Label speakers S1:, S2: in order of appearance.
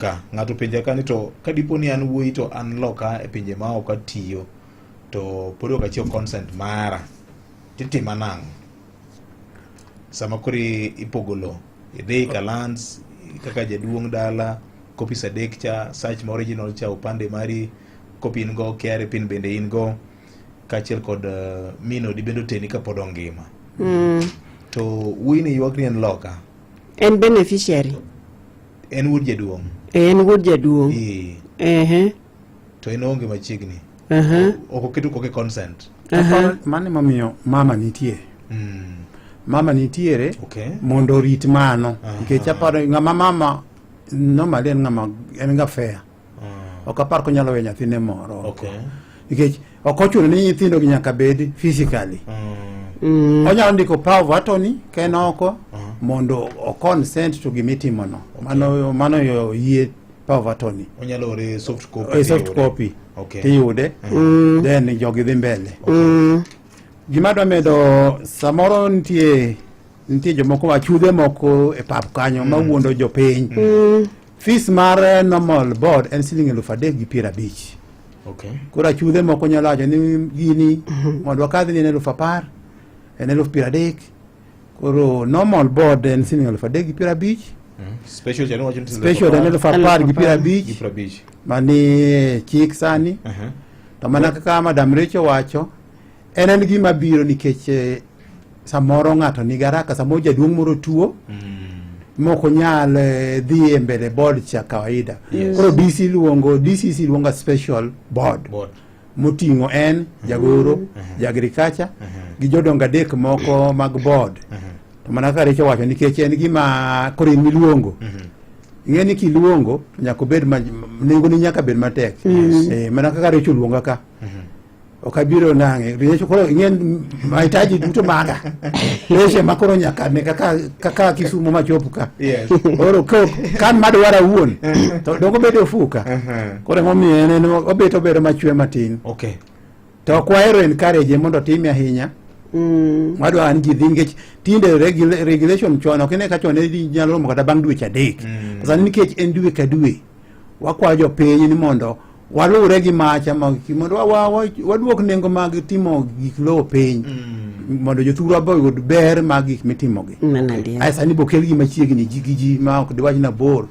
S1: Ka ng'ato penja ka ni to ka dipo ni an wuoyi to an loka e pinje ma ok atiyo to pod ok achiwo consent mara titima nang'o? Sama koro ipogo lowo idhi ka lands kaka jaduong' dala copies adek cha search ma original cha opande mari copy in go KRA pin bende in go kaachiel kod min odi bende oteni kapod ongima. To wuoyi ni ywak ni en loka.
S2: En beneficiary.
S1: En wuod jaduong'.
S2: En wuod jaduong'.
S1: Ee.
S2: Ehe.
S1: To en oonge machiegni.
S2: Aha.
S1: Ok oketo koke consent.
S2: Aha.
S3: Mano emomiyo mama nitie. Mama nitiere mondo orit mano. Nikech aparo ng'ama mama normally en ng'ama en ga fair. Ok apar konyalo weyo nyathine moro. Nikech ok ochuno ni nyithindo gi nyaka bed physically. Onyalo ndiko power of attorney ka en oko mondo o consent to gima itimono. Mano mano yo yie power of attorney.
S1: Onyalo ore soft copy.
S3: E soft copy. Tiyude. Then jogi dhi mbele. Gima adwa medo samoro nitie nitie jomoko achudhe moko e pap kanyo mawuondo jopiny. Fees mar normal board en siling 3,050. Koro achudhe moko nyalo wacho ni gini mondo wakadh ni en 10,000, en 30,000. Koro normal board en siling 3,050.
S1: Special cha niwacho ni
S3: Special en 10,050.
S1: Gi 50.
S3: Mani chik sani. To mana kaka Madam Rachel wacho, en en gima biro nikech samoro ng'ato nigi haraka, samoro jaduong' moro tuo mok onyal dhi e mbele board cha kawaida. Koro DC luongo, DCC luongo special board.
S1: Board.
S3: Moting'o en jagoro, ja agriculture gi jodongo adek moko mag board. To mana kaka Rachel wacho nikech en gima koro in miluongo. Ing'e ni kiluongo to nyaka obed ma nengoni nyaka bed matek. Mana kaka Rachel luonga ka. Ok abiro nang'e. Rachel koro ing'e mahitaji duto maga. Rachel ma koro nyaka ne kaka kaka Kisumu machop ka. Koro kan madwaro awuon to dongo bedo ofuka. Koro emomiyo en en obet obedo machwe matin. To ok wahero encourage mondo otime ahinya. Wadwa ni ji dhi nikech tinde regulation chon ok ine ka chon ne nyalo romo kata bang' dweche adek. Sani nikech en dwe ka dwe wakwayo jopiny ni mondo waluwre gi macha mondo waduok nengo mag timo gik lowo piny mondo jothurwa be oyud ber mag gik mitimogi.
S2: Mano adier.
S3: Ae sani bokel gi machiegni ji gi ji ma ok diwach na bor.